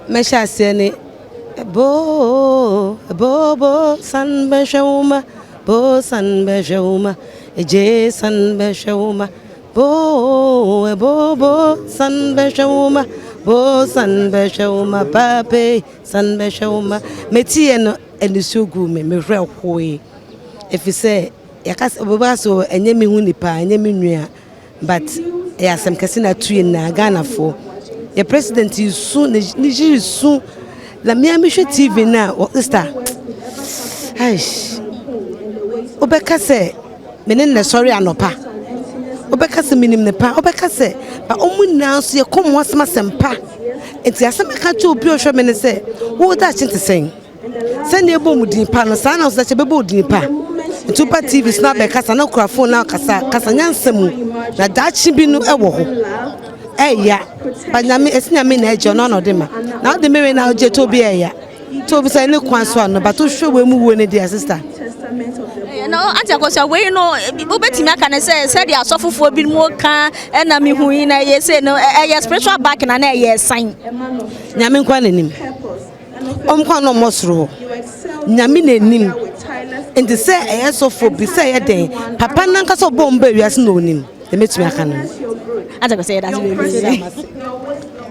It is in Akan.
Mɛhyɛ aseɛ ne Boo, boo, boo, san bɛhwɛ wo ma, boo, san bɛhwɛ wo ma, egye san bɛhwɛ wo ma, boo, boo, boo, san bɛhwɛ wo ma, boo, san bɛhwɛ wo ma, pape, san bɛhwɛ wo ma. Metiiɛ no, anisuo guu me, me werɛ hoe, ɛfiri sɛ yɛka sɛ, obi bɛka sɛ ɛnyɛ me ho nipa, ɛnyɛ me nua. But ɛyɛ asɛm kɛse na ato yɛn nyinaa Ghanafoɔ. Yɛ president yi su ne ne yiri su na mmea mehwɛ TV no a wɔ sister aish wobɛka sɛ me ne no sɔre anɔpa wobɛka sɛ menim ne pa wobɛka sɛ ba ɔmo nyinaa nso yɛkɔ mo asɛm asɛm pa nti asɛm ɛka kyerɛ obi a ɔhwɛ me ne sɛ wo daakye te sɛn. Sɛnea ɛbɔ mu din pa no, saa na nso bɛbɔ wo din pa. Nti woba TV so na abɛkasa na wokura phone na kasa kasa nyansa mu na daakye bi no ɛwɔ hɔ. Ɛya. Ba nyame ɛsi nyame na ɛgye ɔno na ɔde ma. Na ɔde mere na ɔgye to obi ɛya. To obi sɛ ne kwan so ano but wohwɛ wei mu wuo ne deɛ sister. No, Auntie Akosua, wei no, wobɛtumi aka ne sɛ sɛdeɛ asɔfofoɔ bi mu ka ɛna mehu yi na ɛyɛ sɛ no ɛyɛ spiritual back na na ɛyɛ san. Nyame nkwa n'anim. Ɔmo kwan na ɔmo soro hɔ. Nyame n'anim. Nti sɛ ɛyɛ sɔfo bi sɛ ɛyɛ den papa nankasa ɔbɔ ɔmo ba wiase na onim. Ɛmɛtumi aka no. Auntie Akosua, yɛda ase bebree.